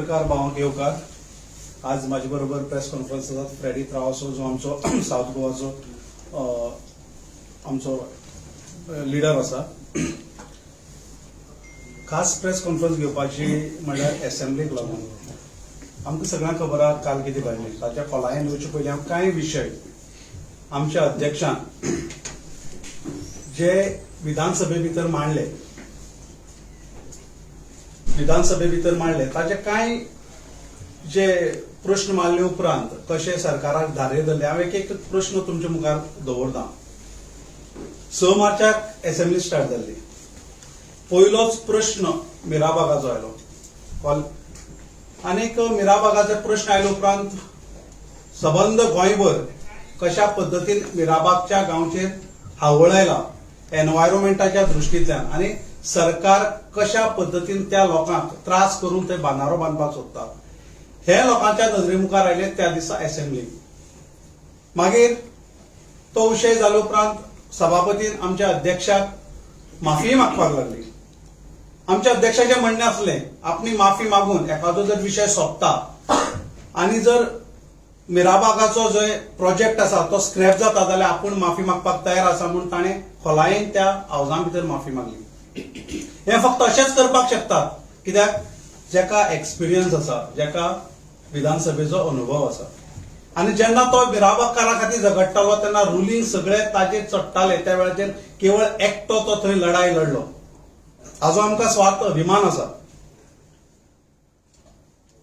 पत्रकार भावांक येवकार. आज म्हाजे बरोबर प्रेस कॉन्फरन्स आसा फ्रेडी त्रावसो, जो आमचो सावथ गोवाचो आमचो लिडर आसा. खास प्रेस कॉन्फरन्स घेवपाची म्हणल्यार एसेंब्लीक लागून. आमकां सगळ्यांक खबर आहा काल कितें घडलें. ताच्या खोलायेन वचचे पयलीं हांव कांय विशय आमच्या अध्यक्षान जे विधानसभे भितर मांडले, विधानसभे भितर मांडले, ताचे कांय जे प्रश्न मारले उपरांत कशें सरकाराक धारे धरले, हांव एक एक प्रश्न तुमच्या मुखार दवरता. 6 मार्चाक एसेंब्ली स्टार्ट जाल्ली. पयलोच प्रश्न मिराबागाचो आयलो कॉल आनीक मिराबागाचो प्रश्न आयले उपरांत सबंद गोंयभर कशा पद्दतीन मिराबागच्या गांवचेर हावळ आयला एनवायरोमेंटाच्या दृश्टींतल्यान आनी सरकार कशा पद्दतीन त्या लोकांक त्रास करून ते बांदारो बांदपाक सोदता, हे लोकांच्या नदरे मुखार आयले त्या दिसा एसेंब्ली. मागीर तो विशय जाले उपरांत सभापतीन आमच्या अध्यक्षाक माफी मागपाक लागली. आमच्या अध्यक्षाचें म्हणणें आसलें, आपली माफी मागून एखादो जर विशय सोंपता आनी जर मिराबागाचो जो प्रोजेक्ट आसा तो स्क्रॅप जाता जाल्यार आपूण माफी मागपाक तयार आसा म्हूण ताणें खोलायेन त्या हावजा भितर माफी मागली. हें फक्त अशेंच करपाक शकतात, कित्याक जेका एक्सपिरियन्स आसा, जेका विधानसभेचो अनुभव आसा. आनी जेन्ना तो मिराबागकारा खातीर झगडटालो तेन्ना रुलींग सगळे ताजेर चडटाले. त्या वेळाचेर केवळ एकटो तो थंय लढाय लढलो, हाजो आमकां स्वार्थ अभिमान आसा.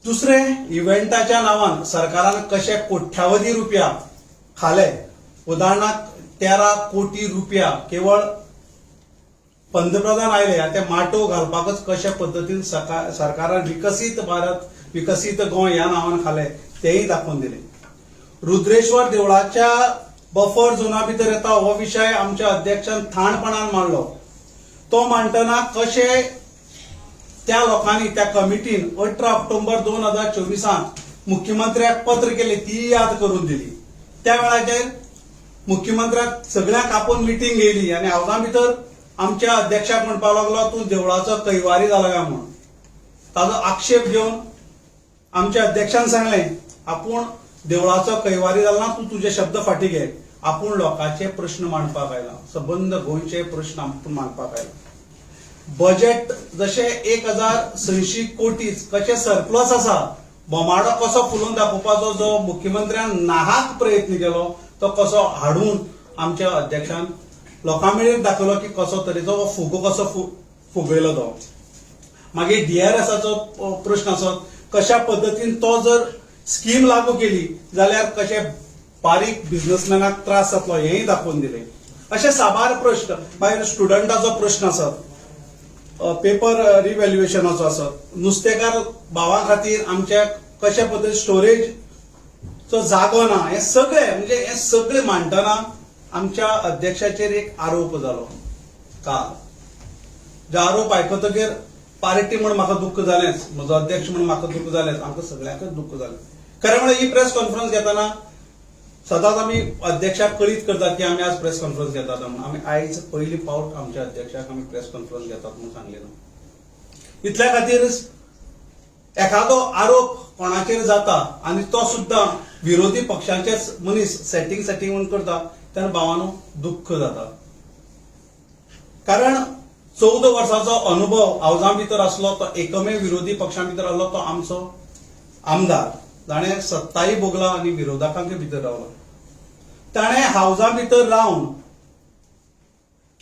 दुसरें, इव्हेंटाच्या नांवान सरकारान कशे कोट्यावधी रुपया खाले. उदाहरणार्थ, 13 कोटी रुपया केवळ पंतप्रधान आयले आनी ते माटोव घालपाकच कशा पद्दतीन सरकारान विकसीत भारत, विकसीत गोंय ह्या नांवान खाले, तेय दाखोवन दिले. रुद्रेश्वर देवळाच्या बफर झोना भितर येता हो विशय आमच्या अध्यक्षान ठाणपणान मांडलो. तो मांडटना कशे त्या लोकांनी, त्या कमिटीन 18 ऑक्टोबर 2024त मुख्यमंत्र्याक पत्र केले, ती याद करून दिली. त्या वेळाचेर मुख्यमंत्र्याक सगळ्यांक आपोवन मिटींग घेयली आनी हावजा भितर आमच्या अध्यक्षाक म्हणपाक लागलो, तूं देवळाचो कैवारी जाला काय म्हूण. ताजो आक्षेप घेवन आमच्या अध्यक्षान सांगलें, आपूण देवळाचो कैवारी जाला ना, तूं तुजे शब्द फाटी घे. आपूण लोकांचे प्रश्न मांडपाक आयला, सबंद गोंयचे प्रश्न आपूण मांडपाक आयला. बजेट जशें 1600 कोटी कशें सरप्लस आसा, बोमाडो कसो फुलोवन दाखोवपाचो जो मुख्यमंत्र्यान नाहाक प्रयत्न केलो, तो कसो हाडून आमच्या अध्यक्षान लोकां मेरेन दाखयलो की कसो तरेचो हो फुगो कसो फुगयलो तो. मागीर डीआरएसाचो प्रश्न आसत, कशा पद्दतीन तो जर स्कीम लागू केली जाल्यार कशे बारीक बिझनेसमॅनाक त्रास जातलो, हेंय दाखोवन दिलें. अशे साबार प्रश्न. मागीर स्टुडंटाचो प्रश्न आसत, पेपर रिव्हॅल्युएशनाचो आसत, नुस्तेकार भावां खातीर आमच्या कशा पद्दतीन स्टोरेजचो जागो ना, हे सगळे, म्हणजे हे सगळे मांडटना आमच्या अध्यक्षाचेर एक आरोप जालो काल. जे आरोप आयकतकीर पार्टी म्हूण म्हाका दुख्ख जालेंच, म्हजो अध्यक्ष म्हूण म्हाका दुख्ख जालेंच, आमकां सगळ्यांकच दुख्ख जालें. खरें म्हळ्यार ही प्रेस कॉन्फरन्स घेतना सदांच आमी अध्यक्षाक कळीत करतात की आमी आज प्रेस कॉन्फरन्स घेतात म्हणून. आमी आयज पयली फावट आमच्या अध्यक्षाक आमी प्रेस कॉन्फरन्स घेतात म्हणून सांगलें ना. इतल्या खातीर एखादो आरोप कोणाचेर जाता आनी तो सुद्दां विरोधी पक्षांचेच मनीस सेटींग सेटींग म्हणून करता, तेन्ना भावानो दुख्ख जाता. कारण 14 वर्साचो अनुभव हावजा भितर आसलो तो एकमेव विरोधी पक्षां भितर आसलो तो आमचो आमदार, जाणें सत्ताय भोगला आनी विरोधकांक भितर रावला. ताणें हावजा भितर रावन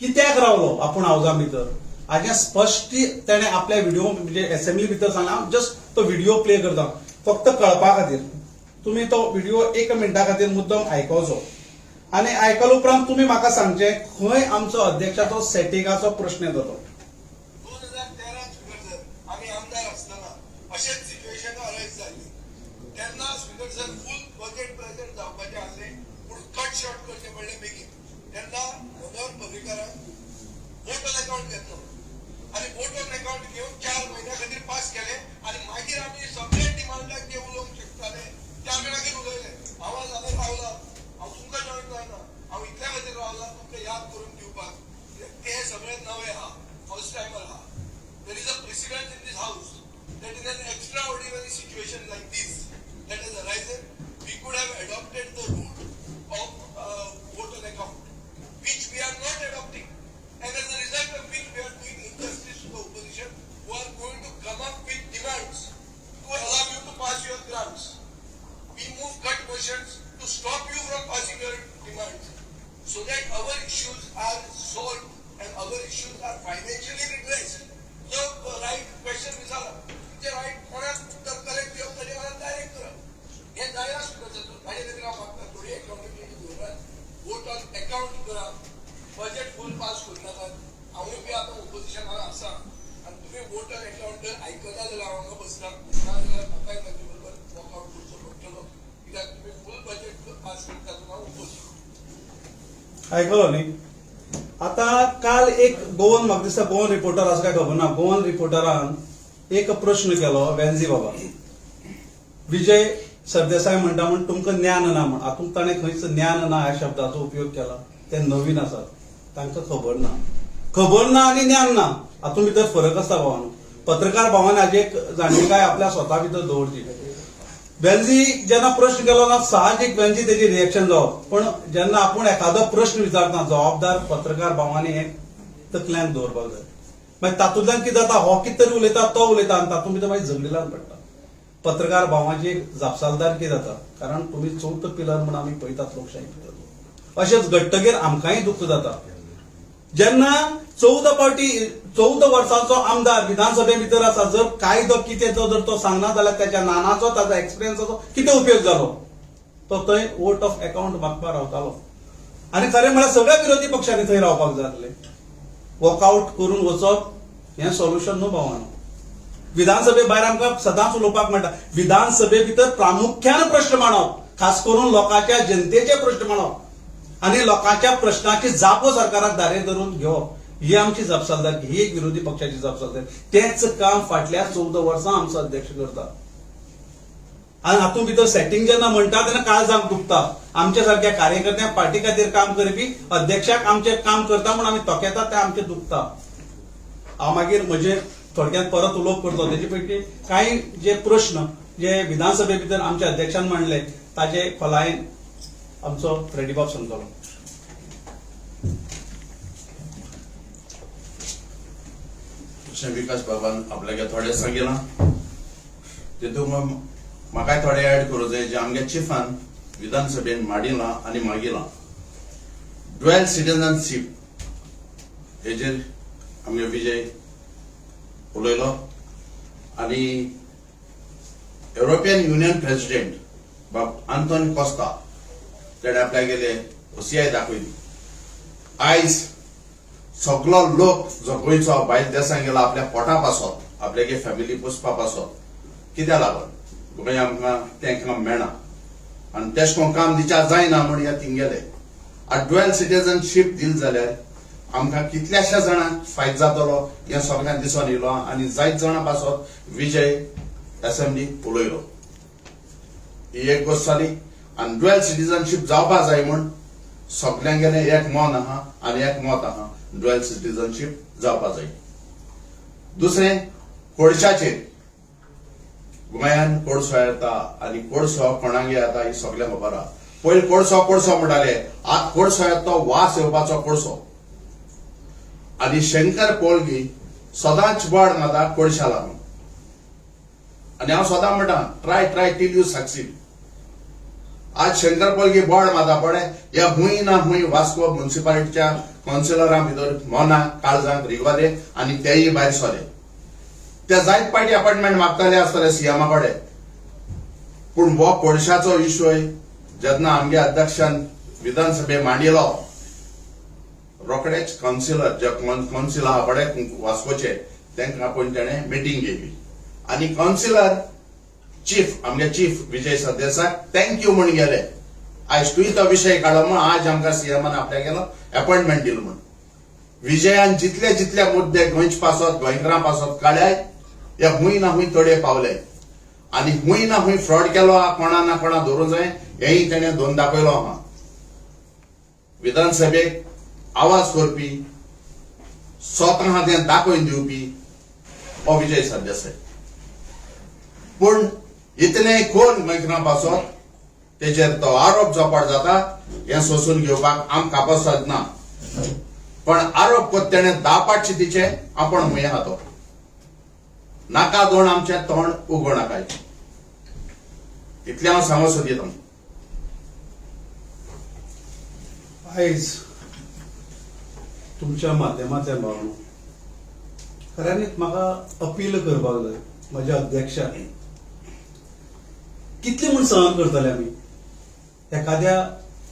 कित्याक रावलो आपूण हावजा भितर, हाजें स्पश्ट ताणें आपल्या व्हिडिओ, म्हणजे एसेंब्ली भितर सांगला. हांव जस्ट तो व्हिडिओ प्ले करता फक्त कळपा खातीर. तुमी तो व्हिडिओ एक मिनटा खातीर मुद्दम आयकोचो आनी आयकल्या उपरांत तुमी म्हाका सांगचें खंय आमचो अध्यक्षाचो सेटिंगाचो प्रश्न येता तो. 2013 स्पीकर सर, आमी आमदार आसतना अशेंच सिच्युएशन अरायज जाल्ली. तेन्ना speaker sir, full budget present जावपाचें आसलें, पूण कट शॉर्ट करचें पडलें बेगीन. तेन्ना मनोहर पर्रीकारान वोट ऑन अकाउंट घेतलो आनी वोट ऑन अकाउंट घेवन 4 म्हयन्या खातीर पास केलें आनी मागीर आमी सगळे डिमांडाक जे उलोवंक शकताले ते आमी मागीर उलयले. हांव आज हांगा रावला, हांव तुमकां जॉयन जायना, हांव इतल्या खातीर रावला तुमकां याद करून दिवपाक, ते सगळे नवे आहा, फर्स्ट टायमर आहा. There is a precedent in this house. that in an extraordinary situation like this that has arisen, we could have adopted the route of vote on account, which we are not adopting, and as a result of which we are doing injustice to the opposition, who are going to come up with demands to allow you to pass your grants. We move cut motions to stop you from passing your demands, so that our issues are solved and our issues are financially redressed. जो right question विचारला, तुमचे right कोणाक उत्तर correct दिवप ताजे कोणाक direct करप हें जायना. सुद्दां ताजे खातीर हांव मागता, थोडी अकाउंटेबिलिटी दवरात, वोट ऑन अकाउंट करा, बजेट फूल पास करनाकात. हांवूय बी आतां ओपोजिशनान आसा आनी तुमी वोट ऑन अकाउंट जर आयकता जाल्यार हांव हांगा बसता, नाजाल्यार म्हाकाय तांचे बरोबर वॉकआउट करचो पडटलो, कित्याक तुमी फूल बजेट पास करता तेन्ना ओपोज. आयकलो न्ही? आता काल एक गोवन, म्हाका दिसता गोवन रिपोर्टर आसा काय खबर ना, गोवन रिपोर्टरान एक प्रश्न केलो वेन्झी बाबा, विजय सरदेसाय म्हणटा म्हण तुमकां ज्ञान ना म्हण. हातूंत ताणें खंयच ज्ञान ना ह्या शब्दाचो उपयोग केला. ते नवीन आसात, तांकां खबर ना. खबर ना आनी ज्ञान ना हातूंत भितर फरक आसता भावानो. पत्रकार भावान हाजी एक जाणविकाय आपल्या स्वता भितर दवरची. वेन्झी जेन्ना प्रश्न केलो ना, साहजीक वेन्झी तेजी रिएक्शन जावप, पण जेन्ना आपूण एखादो प्रश्न विचारता, जबाबदार पत्रकार भावांनी हें तकल्यांत दवरपाक जाय. मागीर तातूंतल्यान कितें जाता, हो कितें तरी उलयता, तो उलयता आनी तातूंत भितर मागीर झगडी लागून पडटा. पत्रकार भावांची एक जापसालदारकी जाता, कारण तुमी चवथो पिलर म्हूण आमी पळयतात लोकशाही भितर. अशेंच घडटगीर आमकांय दुख्ख जाता. जेन्ना 14 पावटी 14 वर्सांचो आमदार विधानसभे भितर आसा, जर कायदो कितें तो जर तो सांगना जाल्यार त्याच्या नानाचो, ताजो एक्सपिरियन्साचो कितें उपयोग जालो? तो थंय वोट ऑफ अकाउंट मागपाक रावतालो. आनी खरें म्हळ्यार सगळ्या विरोधी पक्षांनी थंय रावपाक जाय आसलें. वॉकआउट करून वचप हें सोल्युशन न्हू भावानो. विधानसभे भायर आमकां सदांच उलोवपाक मेळटा. विधानसभे भितर प्रामुख्यान प्रश्न मांडप, खास करून लोकांच्या जनतेचे प्रश्न मांडप आनी लोकांच्या प्रश्नाची जापो सरकाराक दारेर धरून घेवप, ही आमची जापसालदारकी, ही एक विरोधी पक्षाची जापसालदारकी. तेच काम फाटल्या 14 वर्सां आमचो अध्यक्ष करता. आनी हातूंत भितर सेटींग जेन्ना म्हणटा तेन्ना काळजाक दुखता. आमच्या सारक्या कार्यकर्त्यांक, पार्टी खातीर काम करपी अध्यक्षाक आमचें काम करता म्हूण आमी तोखेता, तें आमचें दुखता. हांव मागीर म्हजे थोडक्यात परत उलोवप करतलो. तेजे पैकी कांय जे प्रश्न जे विधानसभे भितर आमच्या अध्यक्षान मांडले ताजे खोलायेन आमचो फ्रेडीबाब सांगतलो. तशें विकास बाबान आपल्याक थोडें सांगिलां, तितूंत म्हाकाय थोडें ऍड करूं जाय जें आमगे चिफान विधानसभेन मांडिलां आनी मागिलां. ड्युएल सिटीजनशीप हेजेर आमगे विजय उलयलो आनी युरोपियन युनियन प्रेसिडेंट बाब आंतोन कोस्ता तेणें आपल्याक गेले ओसीआय दाखयली. आयज सगलो लोक जो गोंयचो भायर देशांत गेला आपल्या पोटा पासत, आपल्यागे फॅमिली पोसपा पासत, कित्याक लागून गोंय आमकां तें काम मेळना आनी तेश कोण काम दिच्या जायना म्हूण ह्या थिंगेले. आतां ड्युएल सिटीजनशीप दिल जाल्यार आमकां कितल्याश्या जाणांक फायदो जातलो हें सगळ्यांक दिसून येयलो आनी जायत जाणां पासत विजय एसेंब्ली उलयलो. ही एक गोश्ट जाली. आनी ड्युएल सिटीजनशीप जावपा जाय म्हूण सगल्यांगेलें एक मन आहा आनी एक मत आहा, ड्युएल सिटीजनशीप जावपा जाय. दुसरें, कोळशाचेर गोंयान कोळसो येता आनी कोळसो कोणागे येता ही सगळ्यांक खबर आहा. पयलीं कोळसो कोळसो म्हणटाले, आतां कोळसो येता तो वास येवपाचो कोळसो. आनी शंकर पोळगी सदांच बोड मारता कोळशा लागून. आनी हांव सदां म्हणटा, try try till you succeed. आज शंकर पोळगी बोड मारता पळय, ह्या हुंय ना हुंय वास्को म्युनिसिपालिटीच्या कावन्सिलरां भितर मनाक काळजांक रिगले आनी तेय भायर सरले. ते जायत पाटी अपॉइंटमेंट मागताले आसतले सीएमा कडेन, पूण हो कोळशाचो इशय जेन्ना आमगे अध्यक्षान विधानसभे मांडिलो, रोखडेच कावन्सिलर जे कावन्सिल आहा पळय वास्कोचे, तांकां आपोवन तेणें मिटींग घेयली आनी कावन्सिलर चीफ आमगे chief Vijay Sardesai thank you म्हूण गेले. आयज तुवें तो विशय काडलो म्हूण आज आमकां सीएमान आपल्याक गेलो अपॉइंटमेंट दिलो म्हूण. विजयान जितले जितले मुद्दे गोंयचे पासत, गोंयकारां पासत काडल्याय, हे हुंय ना हुंय तडे पावले आनी हुंय ना हुंय फ्रॉड केलो आहा कोणा ना कोणा धरूं जाय हेंय तेणें दोन दाखयलो आहा. विधानसभेक आवाज करपी, स्वता तें दाखोवन दिवपी हो विजय सरदेसाय. पूण इतलें कोण गोंयकारां पासत तेजेर तो आरोप जावपाक जाता हें सोसून घेवपाक आमकां कापासाद ना. पण आरोप कोत तेणें 10 पाटशे तिचे आपण मुये आहा तो नाका दोन आमचें तोंड उगो नाकाय, इतलें हांव सांगो सोदिता. आयज तुमच्या माध्यमांतल्यान भावनो खऱ्यांनीच म्हाका अपील करपाक जाय म्हज्या अध्यक्षाक, कितले म्हूण सहन करतले आमी? एखाद्या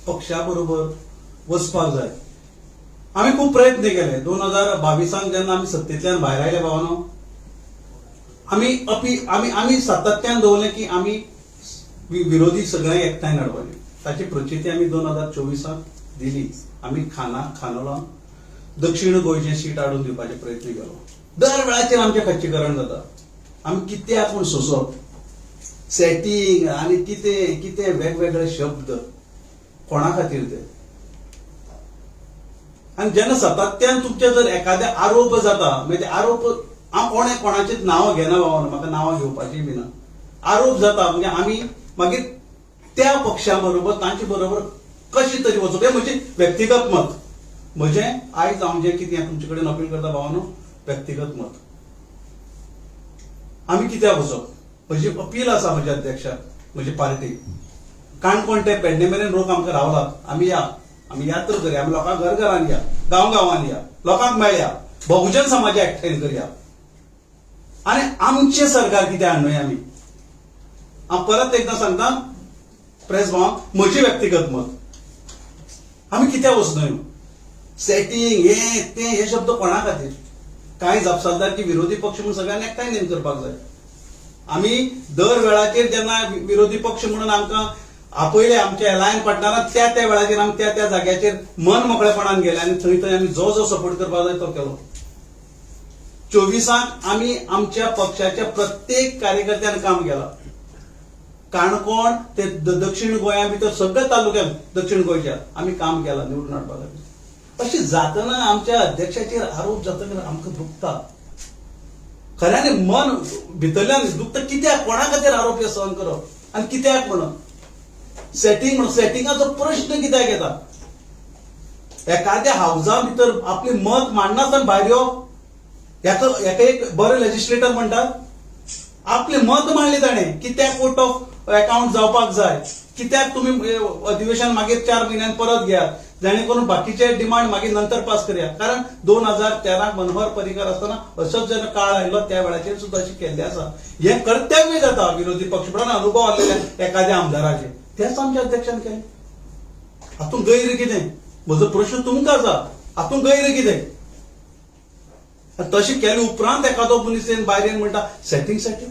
पक्षा बरोबर वचपाक जाय. आमी खूब प्रयत्न केले. 2022 जेन्ना आमी सत्तेंतल्यान भायर आयले भावानो, आमी आमी आमी सातत्यान दवरलें की आमी विरोधी सगळ्यांक एकठांय हाडपाचे. ताची प्रचिती आमी 2024 दिली. आमी खानोलान दक्षिण गोंयचें सीट हाडून दिवपाचे प्रयत्न केलो. दर वेळाचेर आमचें खच्चीकरण जाता. आमी कित्याक म्हूण सोंसप? सेटींग आनी कितें कितें वेगवेगळे शब्द कोणा खातीर ते? आनी जेन्ना सातत्यान तुमचे जर एखादे आरोप जाता, मागीर ते आरोप हांव कोणें कोणाचीच नांवां घेना बाबा, म्हाका नांवां घेवपाची बी ना. आरोप जाता म्हणजे आमी मागीर त्या पक्षा बरोबर तांचे बरोबर कशें तरी वचप, हें म्हजें व्यक्तिगत मत. म्हजें आयज हांव जें कितें तुमचे कडेन अपील करता भावानो, व्यक्तिगत मत. आमी कित्याक वचप? म्हजी अपील आसा म्हज्या अध्यक्षाक, म्हजी पार्टी काणकोण ते पेडणे मेरेन लोक आमकां रावलात. आमी या, आमी यात्रा करया, आमी लोकांक घर घरान या, गांव गांवांनी या, लोकांक मेळया, बहुजन समाज एकठांय करया आनी आमचें सरकार कितें हाडूया आमी. हांव परत एकदां सांगता प्रेस भावांक, म्हजें व्यक्तिगत मत, आमी कित्याक वचनय? सेटींग हे ते हे शब्द कोणा खातीर? कांय जापसालदारकी विरोधी पक्ष म्हणून सगळ्यांनी एकठांय नेम करपाक जाय. आमी दर वेळाचेर जेन्ना विरोधी पक्ष म्हणून आमकां आपयले आमच्या एलायन पार्टनरान, त्या त्या वेळाचेर आमी त्या त्या जाग्याचेर मन मोकळेपणान गेले आनी थंय थंय आमी जो जो सपोर्ट करपाक जाय तो केलो. 24 आमी आमच्या पक्षाच्या प्रत्येक कार्यकर्त्यान काम केलां. काणकोण ते दक्षिण गोंया भितर सगळ्या तालुक्यांत दक्षिण गोंयच्या आमी काम केलां निवडून हाडपा खातीर. अशें जातना आमच्या अध्यक्षाचेर आरोप जातकीर आमकां दुखता, खऱ्यांनी मन भितरल्यान दुखता. कित्याक कोणा खातीर आरोप हे सहन करप आनी कित्याक म्हणून सेटींग म्हणून सेटिंगाचो प्रश्न कित्याक येता? एखाद्या हावजा भितर आपलें मत मांडनासतना भायर येवप, हेका एक बरें लेजिस्लेटर म्हणटात. आपलें मत मांडलें ताणें की त्या कोर्ट ऑफ अकाउंट जावपाक जाय, कित्याक तुमी अधिवेशन मागीर 4 म्हयन्यान परत घेयात, जाणे करून बाकीचे डिमांड मागीर नंतर पास करया. कारण 2013 मनोहर पर्रीकर आसतना असोच जेन्ना काळ आयलो त्या वेळाचेर सुद्दां अशें केल्लें आसा. हें कर्तव्य जाता विरोधी पक्ष म्हणून अनुभव आसलेल्या एखाद्या आमदाराचें, तेंच आमच्या अध्यक्षान केलें. हातूंत गैर कितें? म्हजो प्रश्न तुमकां आसा, हातूंत गैर कितें? तशें केले उपरांत एखादो मनीस येवन भायर येवन म्हणटा सेटींग सेटींग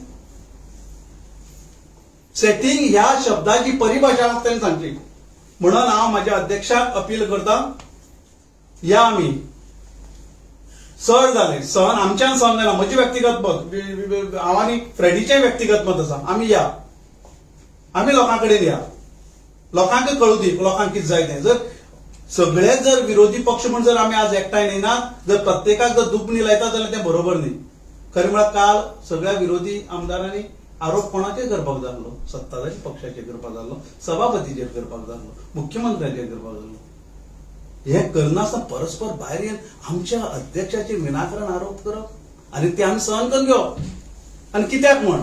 सेटींग ह्या शब्दाची परिभाशा ताणें सांगची. म्हणून हांव म्हज्या अध्यक्षाक अपील करता, या आमी चड जालें सहन आमच्यान सहन जायना. म्हजें व्यक्तिगत मत, हांव आनी फ्रेडीचें व्यक्तिगत मत आसा, आमी या, आमी लोकां कडेन या, लोकांक कळूं दी लोकांक कितें जाय तें. जर सगळे जर विरोधी पक्ष म्हूण जर आमी आज एकठांय येना, जर प्रत्येकाक जर दुखणी लायता जाल्यार तें बरोबर न्ही. खरें म्हळ्यार काल सगळ्या विरोधी आमदारांनी आरोप कोणाचेर करपाक जाल्लो? सत्ताधारी पक्षाचेर करपाक जाल्लो, सभापतीचेर करपाक जाल्लो, मुख्यमंत्र्याचेर करपाक जाल्लो. हें करनासतना परस्पर भायर येवन आमच्या अध्यक्षाचेर विनाकारण आरोप करप आनी ते आमी सहन करून घेवप आनी कित्याक म्हण?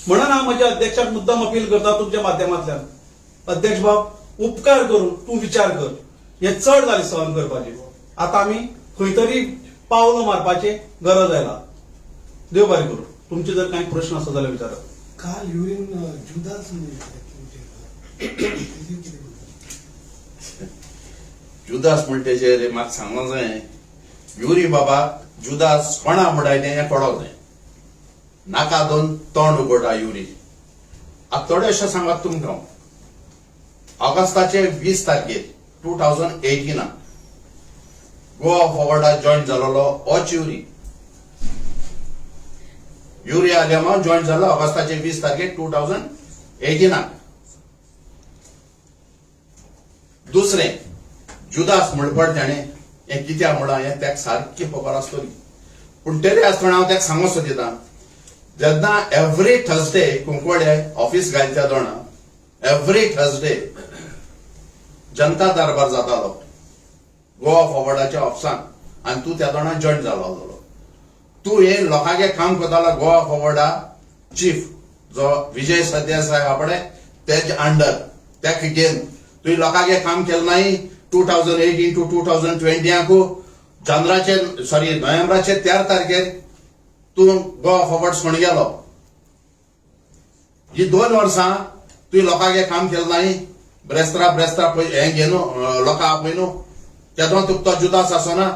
म्हणून हांव म्हज्या अध्यक्षाक मुद्दम अपील करता तुमच्या माध्यमांतल्यान, अध्यक्ष बाब उपकार करून तूं विचार कर, हें चड जालें सहन करपाचें. आतां आमी खंय तरी पावलो मारपाचें गरज आयला. देव बरें करूं. तुमचे जर कांय प्रश्न आसा जाल्यार विचारात. काल युरीन जुदास जुदास म्हणटेचेर म्हाका सांगूंक जाय, युरी बाबा जुदास कोणा म्हणटाय तें हें कळोंक जाय. नाका दोन तोंड उगडटा युरी. आतां थोडें अशें सांगात तुमकां, ऑगस्टाचे 20 तारखेर 2018 गोवा फॉवर्डाक जॉयन जालोलो होच युरी. युरी आलेमाव जॉयन जालो ऑगस्टाचे 20 तारखेर 2018. दुसरें जुदास म्हणपड ताणें हें कित्याक म्हळां हें ताका सारकी खबर आसतली, पूण तरी आसतना हांव ताका सांगूंक सोदिता, जेन्ना एवरी थर्सडे कुंकवडे ऑफिस घालच्या दोणा एवरी थर्सडे जनता दरबार जातालो गोवा फॉवर्डाच्या ऑफिसान आनी तूं त्या दोणा जॉयन जालो आसलो. तूं हे लोकांगे काम करतालो गोवा फॉवर्डा चीफ जो विजय सरदेसाय आहा पळय तेजे अंडर त्या घेवन तुवें लोकांगे काम केलें नाही. 2018 टू 2020 जानराचे सॉरी नोव्हेंबराचे 13 तारखेर तूं गोवा फॉवर्ड सोडून गेलो. ही 2 वर्सां तुवें लोकांगे काम केलें नाही. ब्रेस्त्रा ब्रेस्त्रा हें घेवन लोकां आपय न्हू तेदो तुका तो जुदास आसना.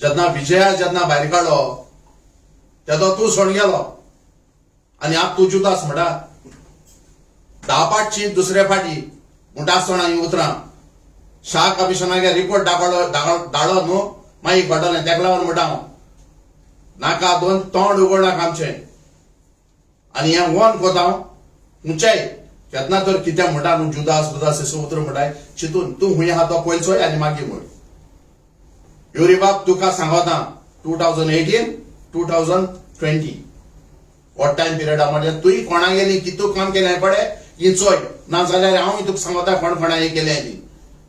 जेन्ना विजया जेन्ना भायर काडलो तेदो तूं सोडून गेलो आनी आप तूं जुदास म्हणटा. 10 पाटची दुसरे फाटी म्हणटा आसतना ही उतरां शाह कमिशनागे रिपोर्ट दाखवलो धाडलो न्हू मागीर कळटलें. तेका लागून म्हणटा हांव नाका दोन तोंड उगडनाका आमचें आनी हें वन कोता हांव खंयच्याय केन्ना तर कितें म्हणटा न्हू जुदास बुदास अशें उतरां म्हणटाय चिंतून तूं खूंय आहा तो पयलो चोय आनी मागीर म्हण. युरी बाब तुका सांगता 2018 2020 हो टायम पिरियड म्हणजे तुवें कोणागेली कितू काम केलें पळय ही चोय, ना जाल्यार हांव तुका सांगता कोण कोणा हें केलें ती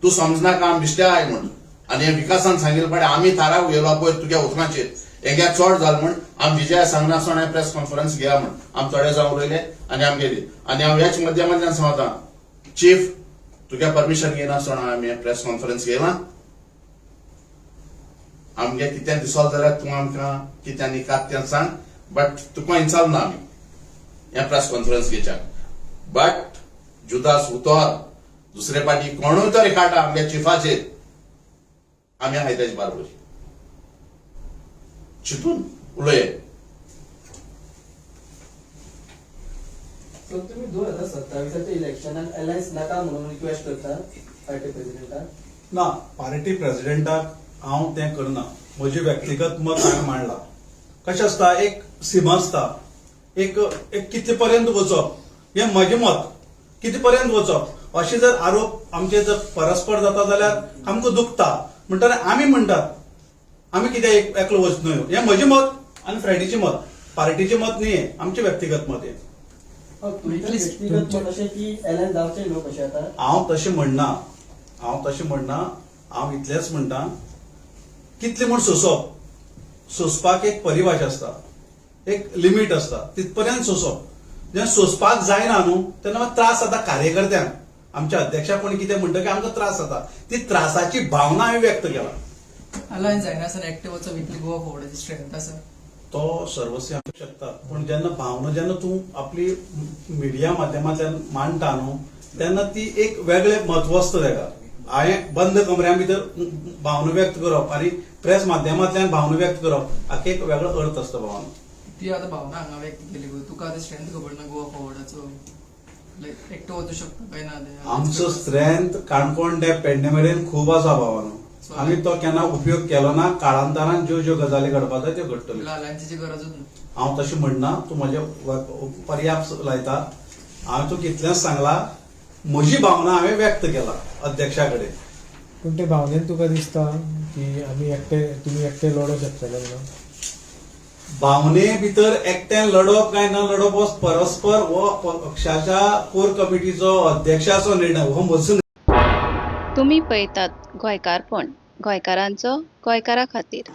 तूं समजना आम बिश्टे आहाय म्हण. आनी हें विकासान सांगिल्लें पळय आमी थाराव गेलो पळय तुज्या उतरांचेर हेंगे चड जालें म्हण आम विजया सांगनासतना प्रेस कॉन्फरन्स घेया म्हण आम थोडे जावन उलयले आनी आम गेली. आनी हांव ह्याच माध्यमांतल्यान सांगता चीफ तुज्या परमिशन घेनासतना आमी प्रेस कॉन्फरन्स घेला. आमगे कितें दिसलो जाल्यार तूं आमकां कितें निकात तें सांग, बट तुका हिंचाल ना आमी हें प्रेस कॉन्फरन्स घेवच्याक. बट जुदास उतर दुसरे पाटी कोणूय तरी काडटा आमगे चिफाचेर आमी आहाय तेजे बारबर चिंतून उलय. सो तुम्ही 2027 इलेक्शनाक अलायन्स नाका म्हणून रिक्वेस्ट करता पार्टी प्रेसिडेंटाक? ना, पार्टी प्रेसिडेंटाक हांव तें करना. म्हजें व्यक्तिगत मत हांवें मांडलां. कशें आसता एक सीमा आसता, एक एक कितले पर्यंत वचप हें म्हजें मत, कितले पर्यंत वचप अशें जर आरोप आमचे जर परस्पर जाता जाल्यार आमकां दुखता. म्हणटना आमी म्हणटात आमी कितें एकलो वच न्हय, हें म्हजें मत आनी फ्रेडीचें मत, पार्टीचें मत न्ही, हें आमचें व्यक्तिगत मत हें. तुमचें व्यक्तिगत मत अशें की अलायन्स जावचें न्हू कशें आतां? हांव तशें म्हणना, हांव तशें म्हणना, हांव इतलेंच म्हणटा कितलें म्हूण सोंसप, सोंसपाक एक परिभाशा आसता, एक लिमीट आसता, तितपर्यंत सोंसप. जेन्ना सोंसपाक जायना न्हू तेन्ना मागीर त्रास जाता कार्यकर्त्यांक. आमच्या अध्यक्षाक कोणी कितें म्हणटकीर आमकां त्रास जाता, ती त्रासाची भावना हांवें व्यक्त केला. अलायन्स जायना आसतना एकटे वचप इतली गोवा फॉवर्डाची स्ट्रेंथ आसा तो सर्वस्वी आसूंक शकता, पूण जेन्ना भावना जेन्ना तूं आपली मिडिया माध्यमांतल्यान मांडटा न्हू तेन्ना ती एक वेगळें म्हत्व आसता तेका. हांवें बंद कमऱ्या भितर भावना व्यक्त करप आनी प्रेस माध्यमांतल्यान भावना व्यक्त करप हाका एक वेगळो अर्थ आसता भावना. ती आतां भावना हांगा व्यक्त केली, तुका आतां स्ट्रेंथ खबर ना गोवा फॉवर्डाचो, लायक एकटो वचूं शकता काय ना तें? आमचो स्ट्रेंथ काणकोण ते पेडणे मेरेन खूब आसा भावानो, आमी तो केन्ना उपयोग केलो ना. काळांतरान ज्यो ज्यो गजाली घडपा जाय त्यो घडटल्यो. अलायन्सीची गरजूच ना. हांव तशें म्हणना, तूं म्हजें पर्याप्त लायता. हांवें तुका इतलेंच सांगलां, म्हजी भावना हांवें व्यक्त केला अध्यक्षा कडेन. पूण ते भावनेन तुका दिसता की आमी एकटे, तुमी एकटे लडोंक शकतले म्हणून? भावने भितर एकट्यान लडप काय ना लडप हो परस्पर हो पक्षाच्या कोर कमिटीचो अध्यक्षाचो निर्णय, हो म्हजो. तुमी पळयतात गोंयकारपण, गोंयकारांचो गोंयकारा खातीर.